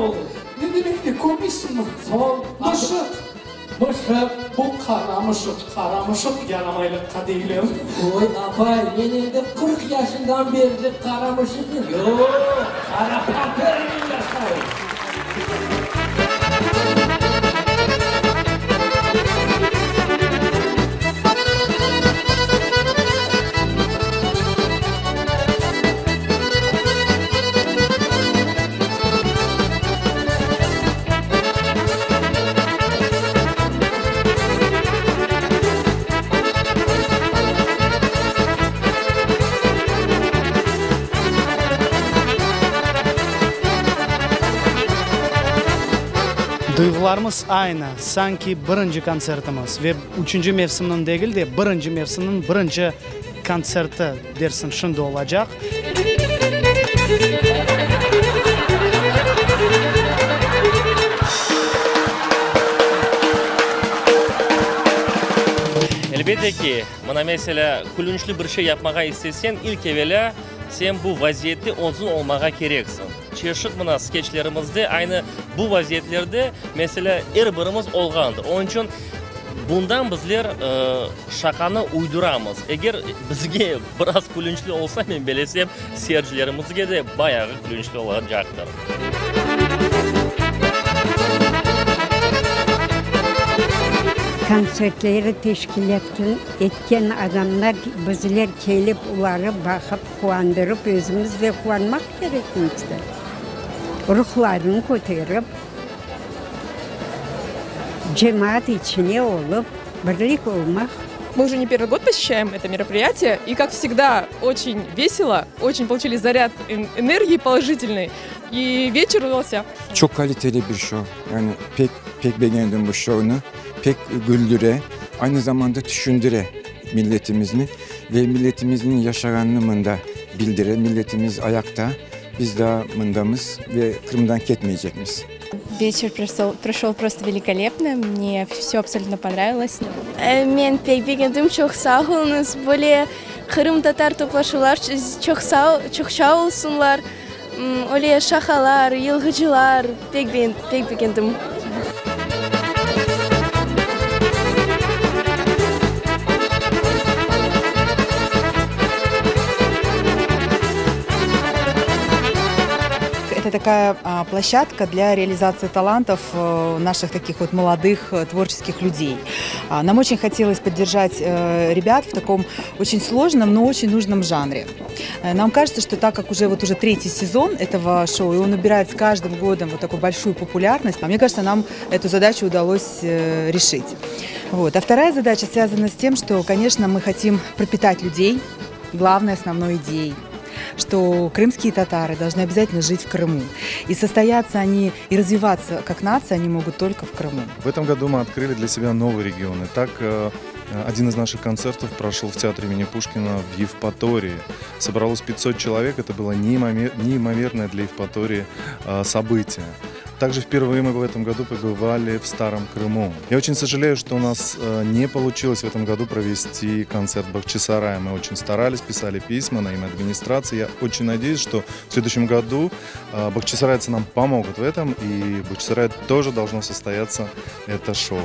oldı? Ne demek ne, körmeysiñmi? Soñ. Mışıq. Mışıq. Bu qara mışıq, qara mışıq yaramaylıqqa deyler. Oy, apay, men endi 40 yaşından berli qara mışıqnen, yoq, qara panternen yaşayım. Duyğularımız aynı, sanki birinci kontsertimiz ve üçünci mevsimniñ degil de, birinci mevsimniñ birinci kontserti dersiñ şimdi olacaq. Elbette ki, mına meselâ, külünçli bir şey yapmağa isteseñ, ilk evelâ sen bu vaziyette özüñ olmağa kereksiñ. Çeşit mına skeçlerimizde aynı bu vaziyetlerde, meselâ, er birimiz olğandır. Onıñ içün bundan bizler şaqanı uyduramız. Eger bizge biraz külünçli olsa, men belesem, seyircilerimizge de bayağı külünçli olacaqtır. Kontsertleri teşkil etken adamlar bizler kelip oları baqıp, quvandırıp, özümiz de quvanmaq kerekmiz de. Ruhlarını köterip, cemaat içine olıp, birlik olmaq. Мы уже не первый год посещаем это мероприятие, и, как всегда, очень весело, очень получили заряд энергии положительной, и вечер удался. Çoq kaliteli bir şou. Yani pek pek begendim bu şounı. Pek güldüre, aynı zamanda tüşündüre milletimizni ve milletimizniñ yaşağanını mında bildire. Milletimiz ayaqta, biz daa mındamız ve Qırımdan ketmeycekmiz. Вечер прошел просто великолепно, мне все абсолютно понравилось. Men pek begendim, çoq sağ oluñız. Böyle qırımtatar toplaşuvlar çoq sağ, çoqça olsunlar. Öyle şaqalar, yılğıcılar, pek pek begendim. Это такая площадка для реализации талантов э, наших таких вот молодых э, творческих людей. Нам очень хотелось поддержать э, ребят в таком очень сложном, но очень нужном жанре. Нам кажется, что так как уже вот уже третий сезон этого шоу, и он набирает с каждым годом вот такую большую популярность, а мне кажется, нам эту задачу удалось решить. Вот. А вторая задача связана с тем, что, конечно, мы хотим пропитать людей главной основной идеей что крымские татары должны обязательно жить в Крыму. И состояться они, и развиваться как нация они могут только в Крыму. В этом году мы открыли для себя новые регионы. Так, э, один из наших концертов прошел в театре имени Пушкина в Евпатории. Собралось 500 человек, это было неимоверное для Евпатории э, событие. Также впервые мы в этом году побывали в Старом Крыму. Я очень сожалею, что у нас э, не получилось в этом году провести концерт Бахчисарая. Мы очень старались, писали письма на имя администрации. Я очень надеюсь, что в следующем году э, бахчисарайцы нам помогут в этом, и в Бахчисарае тоже должно состояться это шоу.